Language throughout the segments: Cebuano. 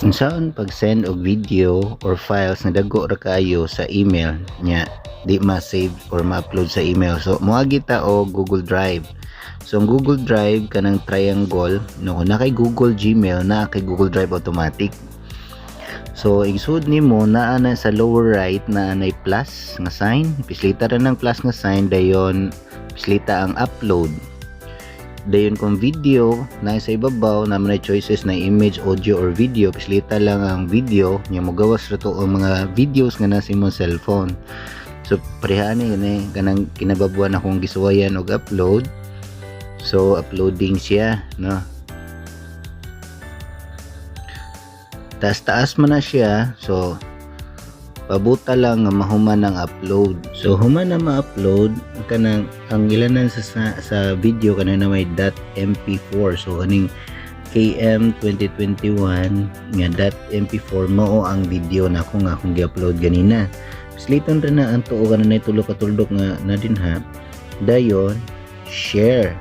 Unsaon pag-send og video or files nga dagko ra kaayo sa email nya di ma-save or ma-upload sa email? So moagi ta og Google Drive. So ang Google Drive, kanang triangle, no? Kung naa kay Google Gmail, naa kay Google Drive automatic. So igsud nimo, naa na sa lower right na nay plus nga sign. Pislita ra ng plus nga sign, dayon pislita ang upload. Dayon kung video na sa ibabaw na may choices na image, audio or video, pislita lang ang video nya mogawas ra to ang mga videos nga nasa imong cellphone. So pareha ani gani kanang kinababuan akong gisuwayan og upload. So uploading siya, no? Taas-taas man na siya. So pabuta lang nga mahuman ang upload. So human na ma-upload, kanang ang ilanan sa video kanang na may .mp4. So kaning KM 2021 nga .mp4 mao ang video na ako nga akong gi-upload ganina. Pisliton ra na ang tuo kanang nay tulo ka tuldok nga na dinha. Dayon share.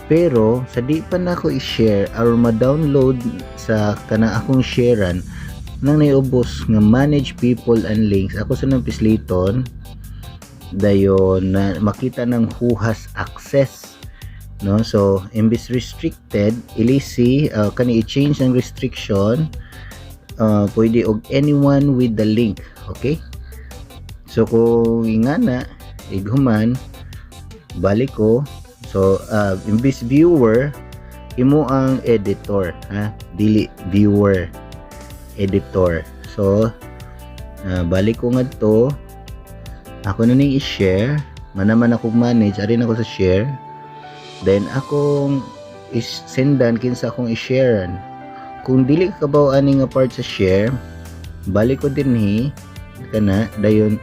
Pero sa di pa nako i-share or ma-download sa kanang akong sharean nang naiubos nga manage people and links, ako sa nang pisliton, dayon na makita ng who has access, no? So imbis restricted, ilisi kani i-change ang restriction, pwede og anyone with the link, okay? So kung ingana, ighuman, balik ko. So imbis viewer, imo ang editor ha, dili viewer, editor. So balik ko ngadto, ako na ning i-share man naman ako manage ari na ko sa share, then akong is-sendan kinsa akong i-share. Kung dili ka kabaw ani nga part sa share, balik ko dinhi kana, dayon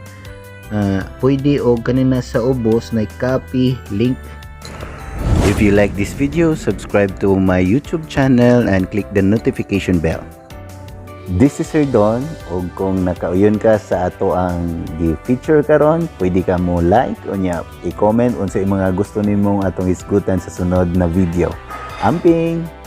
pwede og kanina sa ubos na copy link. If you like this video, subscribe to my YouTube channel and click the notification bell. This is Sir Don, ug kung nakauyon ka sa ato ang gi-feature karon, pwede ka mo like unya i-comment unsa imong mga gusto nimong atong isgutan sa sunod na video. Amping!